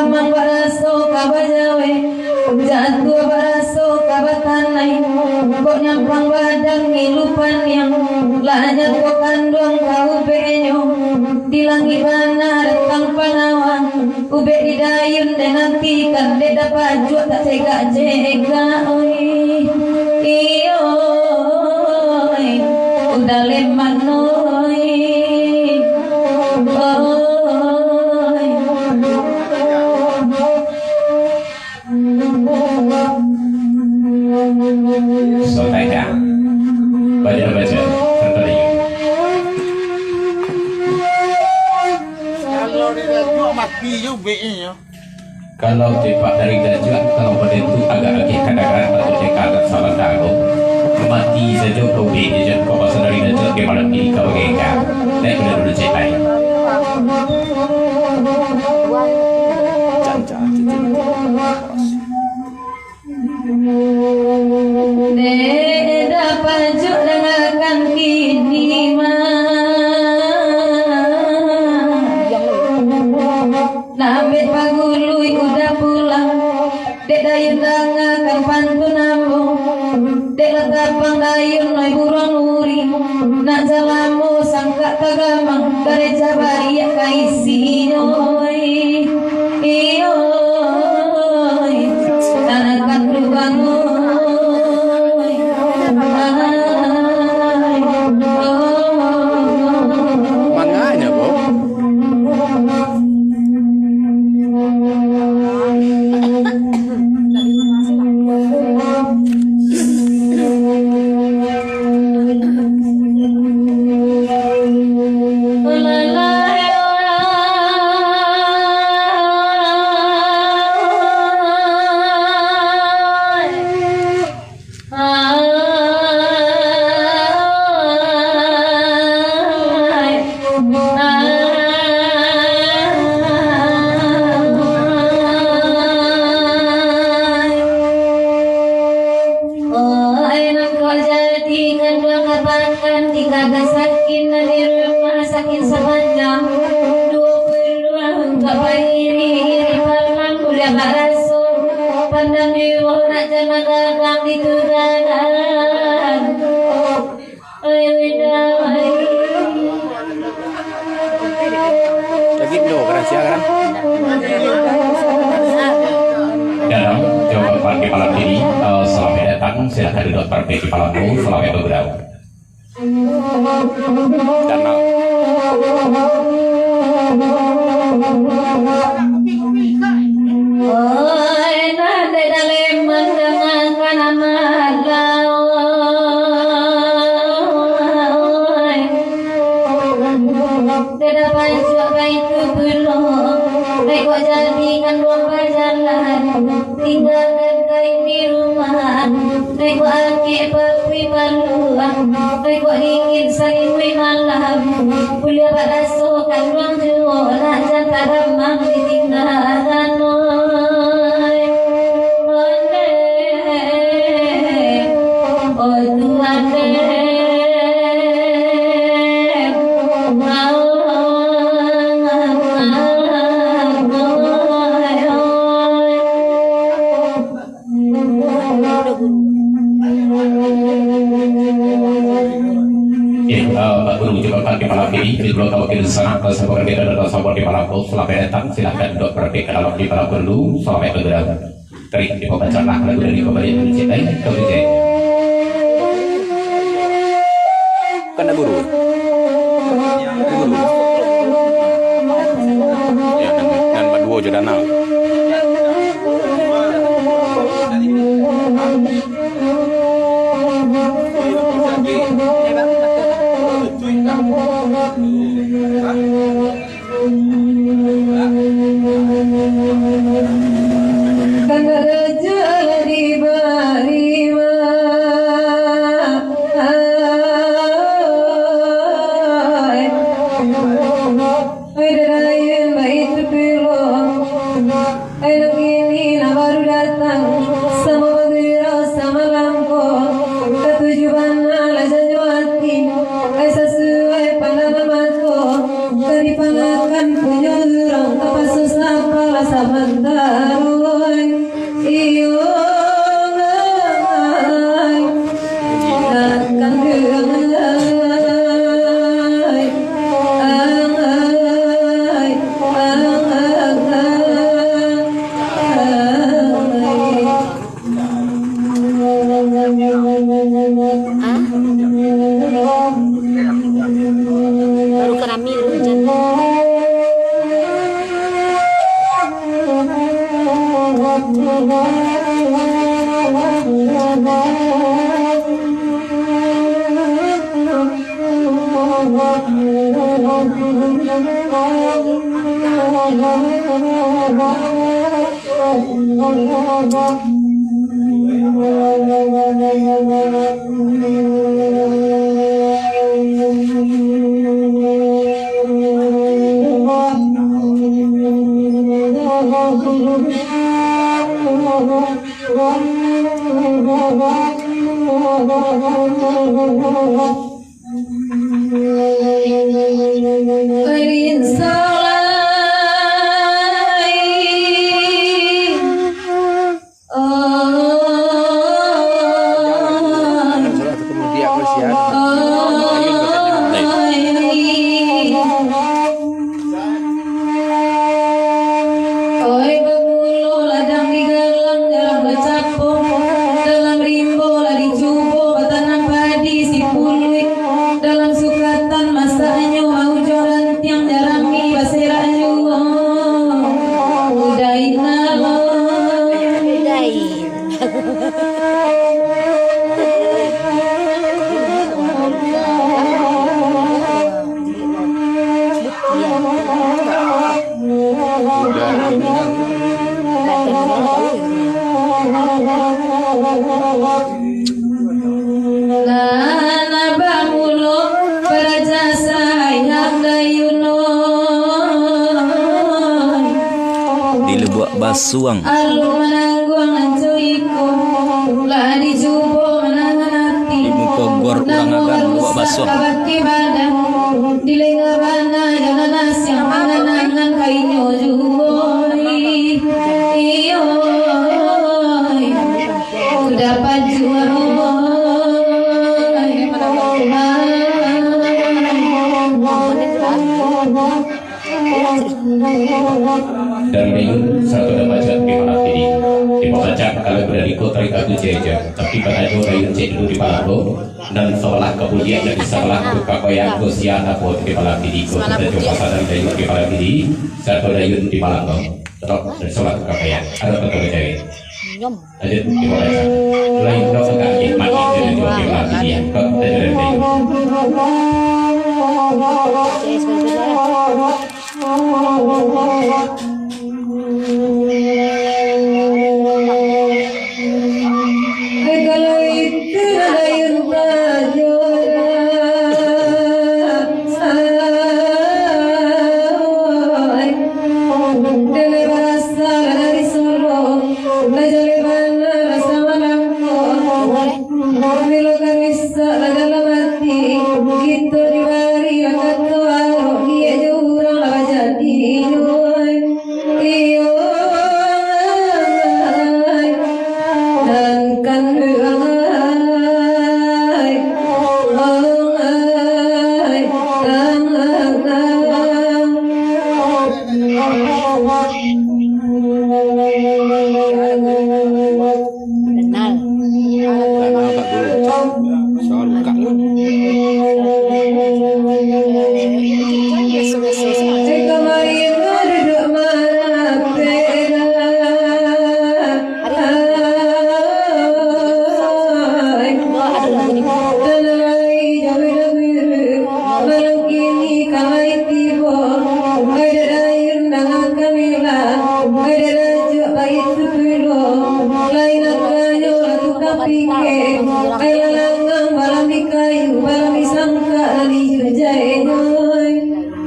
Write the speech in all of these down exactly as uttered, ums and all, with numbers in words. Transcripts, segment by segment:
Mang baraso ka bajawek, jatuah baraso ka batanai. Kok nyampang badan ngilu paniang, lah nyato kanduang ka ubeknyo. Di langik bana datang panawang, ubek di dayun den nantikan, dek dapek juo tak cegak-cegak, oi. Iyo, oi. Udah leman, oi. Oi. Sotaika. Baca-baca, tertarik. Kalau di radio mati juga, eh, ya. Kalau tipak dari gajah, kalau badan tu agak lagi kadangan, patut dikatakan salah tahu. Mati sajo kau bini je, kau pasal dari gajah, ke malam ini kau gengkang. Naik benda dulu, cek ai. Dek dapek juo dangakan kini mah. Nambek pagului udah pulang, dek dayun dangakan pantun ambo. Dek lah tapang dayun, oi buruang nuri, nak jalamo sangkak tagamang, gareja baliak ka isinyo, oi. Iyo, oi. Anak kandung bangun, oi. Ai, oh. Manganya, Bo? Oi, nan kau jadikan dua kapakan, tiga gasakin nan di rumah sakit sapanjang duo puluah, ungkap bairi-iri palang, kuliah baraso pandang di woh, nak jana gadang di tugaran. Oi, wida, oi. Lagi dulu, kerahasiakan. Dalam jawaban partai malam ini, eh, selamat datang. Silakan duduk partai di malam ini. Selamat bergurau. Danau. Oi, nan dek dalem mandangakan amat lai. Dek dapek juo baitu pulo, dek kok jadikan duo bajalan, tinggakan kain di rumah. Ribut akik papui paluang, ribut dingin salimuik malam. Kuliah baraso kanduang juo, nak jan tagamang ditinggalan, oi. Ondeh, oh Tuhan deh. Au, au, au, au, au. Eh, eh, Pak Guru, coba Pak di malam ini, di belakang wakil sana, eh, sampaikan kita datang sampaikan di malam tu, selamat datang, silahkan duduk berarti ke dalam di malam dulu, selamat bergurau. Tarik di pembaca lah, lagu dari kembali dari Cik Ai, kau Cik Ai. Kan Guru? Guru. Ya, nan, nan baduo jo danau. Kan raja di bariba. Ai, darayan baitu pulo. Ai, nan kini nan baru datang, samo bagurau, samo langko. Katuju bana lah janyo ati. Ai, sasuai pandangan mato. Ka dipangakan punyo urang, tapaso sapalah Mantaro, iyo, ai, nan kanduang, ai, ai, ai, ai. Baru ka rami, baru hujan. Rinso lai. Oh. Oi, bamulo ladang digalang, jarang bacapong. Dalam rimbo lah dicubo, batanam padi si puluik. Dalam sukatan masaknyo, maujo rantiang jarami baserak juo. Udainalo. Udain. Lah bamulo parajasa ayam dayuno. Di Lubuak Basuang. Alun manangguang anco iko, lah dicubo manahan ati. Di muko gor urang agang, Lubuak Basuang. Kabake badan, dilenga bana, yo nan asiang manganangan ka inyo juo. Iyo, dapat juo. Dan dayun sarato dapacak di malam kini. Dipabacak kalau badari ko tarikatu jaja, tapi batajo dayun cek dulu di palanggo, nan sabalah ka buliak dan di sabalah tu ka koyang ko sia apo di malam kini ko. Batajo pasanan dayun di malam kini, sarato dayun di palanggo. Terus dari sabalah tu ka koyang. Ada kata percaya. Lanjut, kita baca. Lain kau agak hikmat itu juga kita lagi. Kau kita jalan baik. Kalau itu ada yang belajar, ay, dele barasa dari solo. Bajale bana rasa manangko, bilo ka rusak lah dalam ati, kito dibari lah kato arok, kiyek jo urang lah bajadi, iyo, iyo, nan kanduang, ay, ay, ay, ay.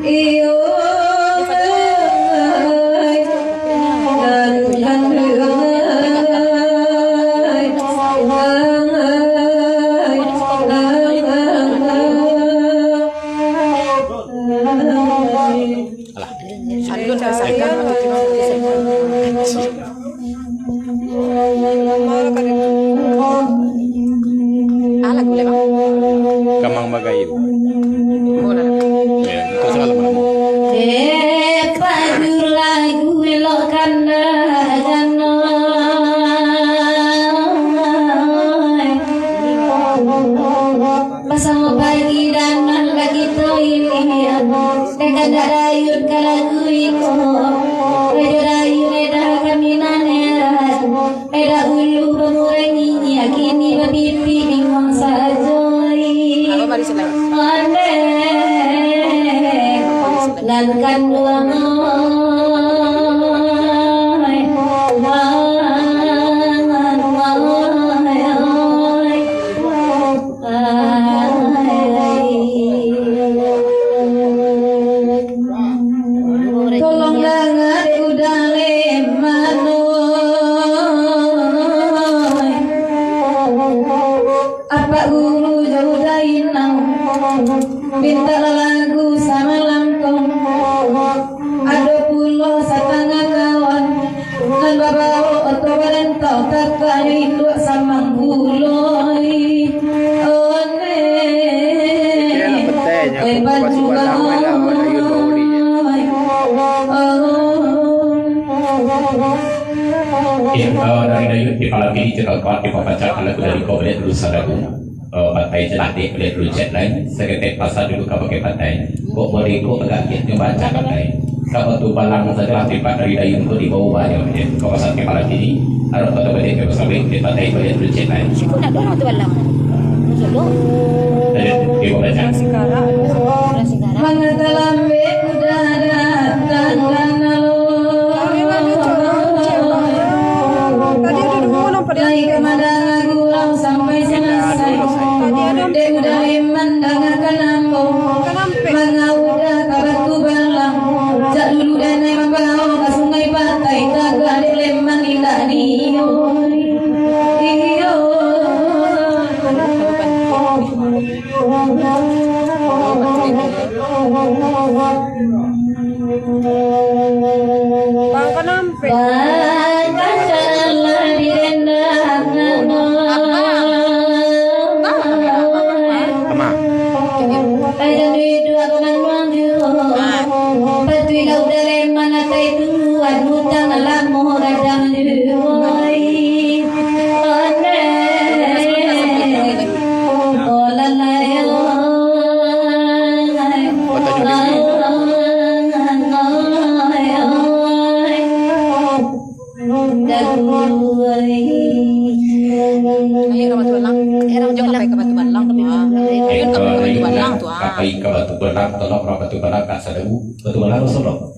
Iyo, ai, nan kanduang, ai, ai, ai. Alah. Alun rasakan waktu tu. Basamo pagi dan malam bagi tu ini, dekan dak dayun ka lagu iko. Rajo dayun edah kaminan erat, edah ulu bamurai nyiak, kini bapipi bingung sajo. Ande, nan kanduang oi, oi, oi, oi. Tolong danga dek Uda Leman, oi. Apak Guru jo Uda Inang, mintak lah lagu samalam ko. Ado pulo satangah kawan, nan babao oto barantau, takah jo induak samang guloi. One, Iyalah, petai nyo, oi, aku pasukan awal lah, awak Dayun bauli je. Oi. Iyo, eh, dari Dayun, di malam ini kita buat, kita baca kalau dari kau balik dulu sadaku. Eh, patai je lah, dek, baliak dulu cek lain. Saketek pasa dulu ka pakai patai. Kok boleh kok agak kiat nyo baca patai. Ka Batu Balang sajo lah, tipak dari Dayun ko di bawah banyo je. Ka pasa tipak lagi ni, arok kota baliak ka pasa baliak, dek patai baliak dulu cek lain. Situ ndak ado Batu Balang. Masuk tu. Ayo, dia baca. Orang Singkarak, ada orang Singkarak. Mangata lambek Uda datang ka nalo. Tadi ada dua nampak dia. Lai ka madang lagu sampai salasai. Dek Uda Leman dangakan ambo. Manga Uda ka Batu Balang. Jak dulu danai mambao ka Sungai Patai, tagah dek Leman indak ni. Iyo. Bang, kau nampak? Bang, kau salah di rendang. Apa? Apa? Apa? Apa? Apa? Apa? Ai, dan duit dua ko manuang juo. Ah. Patuik dah Uda Leman atai tuan, utang lamo gadang juo. Oi. One. Oh, lalai, oi. Oi, oi, oi. Ayo, Batu Balang. Eh, Batu Balang. Jom ka Batu Balang. Ah. Eh, Batu Balang tu, ah. Ka Batu Balang, tolong urang Batu Balang, Kak Sadau. Batu Balang, Batu Balang.